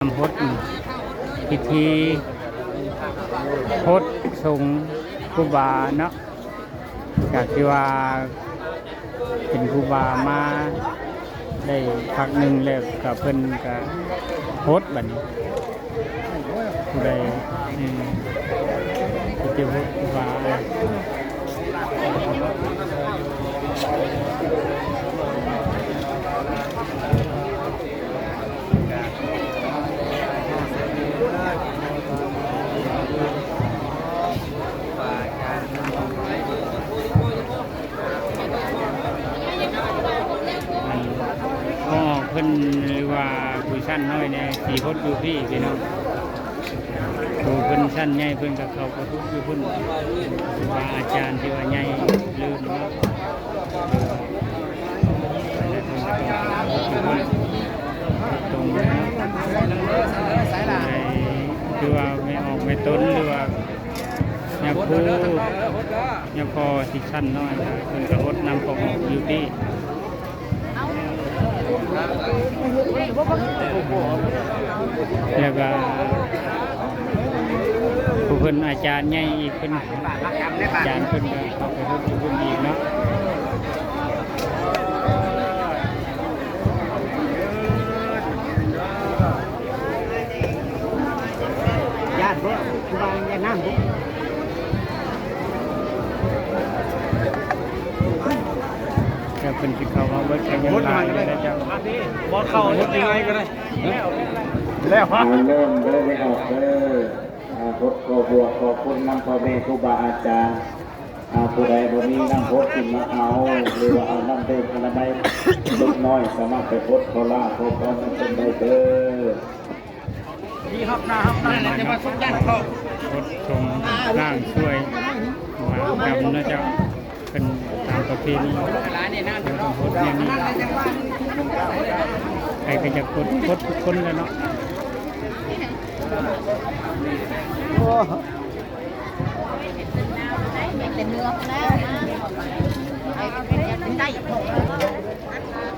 ນຳຫົດ ພິທີຫົດສົງຄູບາເນາະ ຈາກທີ່ວ່າເປັນຄູບາມາໄດ້ພັກໜຶ່ງແລ້ວ ກໍເພິ່ນກໍຫົດບັດນີ້ ຜູ້ໃດ ເອີ ທີ່ຈະຫົດຄູບາ ອັນ ພໍ່ເພິ່ນ ຫຼືວ່າຜູ້ຊັ້ນນ້ອຍນີ້ ຊິຫົດຢູ່ພີ້ພີ່ນ້ອງ. ຜູ້ເພິ່ນຊັ້ນໃຫຍ່ເພິ່ນກໍເຂົ້າປະທຸກຢູ່ພຸ້ນ ຄູບາອາຈານທີ່ວ່າໃຫຍ່ເລີຍເນາະ ແລ້ວເພິ່ນກໍຕ້ອງເຂົ້າປະທຸກຢູ່ພຸ້ນ ຕົງເນາະ ໃຫ້ ຄືວ່າແມ່ອອກແມ່ຕົນ ຫຼືວ່າຍາຄູ ຍາພໍ່ທີ່ຊັ້ນນ້ອຍ ເພິ່ນກໍຫົດນຳພໍ່ອອກຢູ່ພີ້. ແລ້ວກໍຜູ້ເພິ່ນອາຈານໃຫຍ່ອີກ ເພິ່ນ ອາຈານເພິ່ນກໍເຂົ້າໄປຫົດຢູ່ພຸ້ນອີກເນາະ. ຢ້ານບໍ່? ຄູບາຢ້ານນ້ຳບໍ່? ແຕ່ເພິ່ນຊິເຂົ້າມາເບິດກໍຍັງຫຼາຍຢູ່ເດ້ເຈົ້າ. ບໍ່ເຂົ້າ ຫົດຍັງໄງກໍໄດ້ ແລ້ວ ແລ້ວ ອາ ໂຍມເດີ ໄດ້ອອກເດີ ອາ ຫົດຂໍບົວຂໍຄຸນນຳພໍ່ແມ່ຄູບາອາຈານ ອາ ຜູ້ໃດບໍ່ມີນ້ຳຫົດຂຶ້ນມາເອົາ ຫຼືວ່າເອົານ້ຳດື່ມອະນາໄມເລັກນ້ອຍ ສາມາດໄປຫົດຂໍລາບຂໍພອນນຳເພິ່ນໄດ້ເດີ. ທີ່ຮັບໜ້າຮັບຕາ ແຕ່ວ່າສົງຢານເຂົ້າ ຫົດສົງລ້າງຊ່ວຍ ມາກຳເນາະເຈົ້າ ເປັນຕາມປະເພນີ ເພິ່ນກໍຫົດແນວນີ້ ໃຜກໍຢາກຫົດ ຫົດທຸກຄົນແຫຼະເນາະ.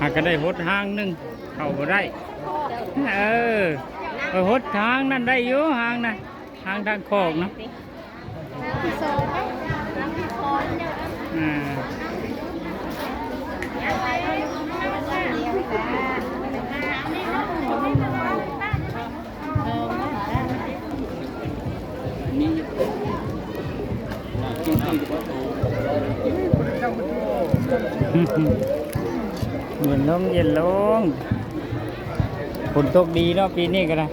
ຫາກກໍໄດ້ຫົດຫ້າງໜຶ່ງ ເຂົ້າບໍ່ໄດ້ ເອີ ໄປຫົດທາງນັ້ນໄດ້ຢູ່ ທາງນະ ທາງ ທາງຂອງນະ ອ່າ ເຢັນລົງ ເຢັນລົງ ຝົນຕົກດີເນາະ ປີນີ້ກໍໄດ້.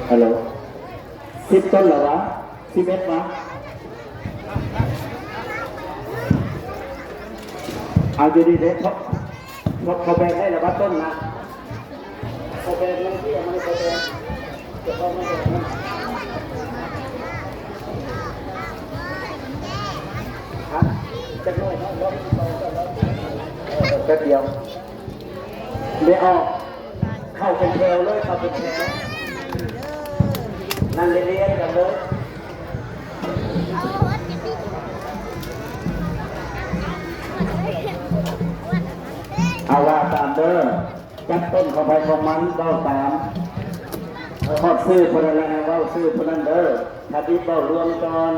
ຮັລໂຫຼ ສິບຕົ້ນແລ້ວຫວາ? ສິບເອັດຫວາ? ເອົາຢູ່ດີເດ້ ເຂົາ ເຂົາ ເຂົາແບກໄດ້ແລ້ວຫວາຕົ້ນນະ? ເຂົາແບກມັນເດ້ ມັນເຂົາແບກ ເຈົ້າຂອງມັນແບກນຳ ຮະ ຈັກໜ້ອຍເນາະ ເອີ ແປັບດຽວ ໄດ້ອອກ ເຂົ້າເປັນແຖວເລີຍ ເຂົ້າເປັນແຖວ ນັ່ງລຽນກັນເລີຍ. ເອົາວ່າຕາມເດີ ຈັບຕົ້ນຂອງໃຜຂອງມັນ ເວົ້າຕາມ ຮອດຊື່ຜູ້ນັ້ນແລ້ວ ເວົ້າຊື່ຜູ້ນັ້ນເດີ ຖ້າຕິດເວົ້າລວມກ່ອນ.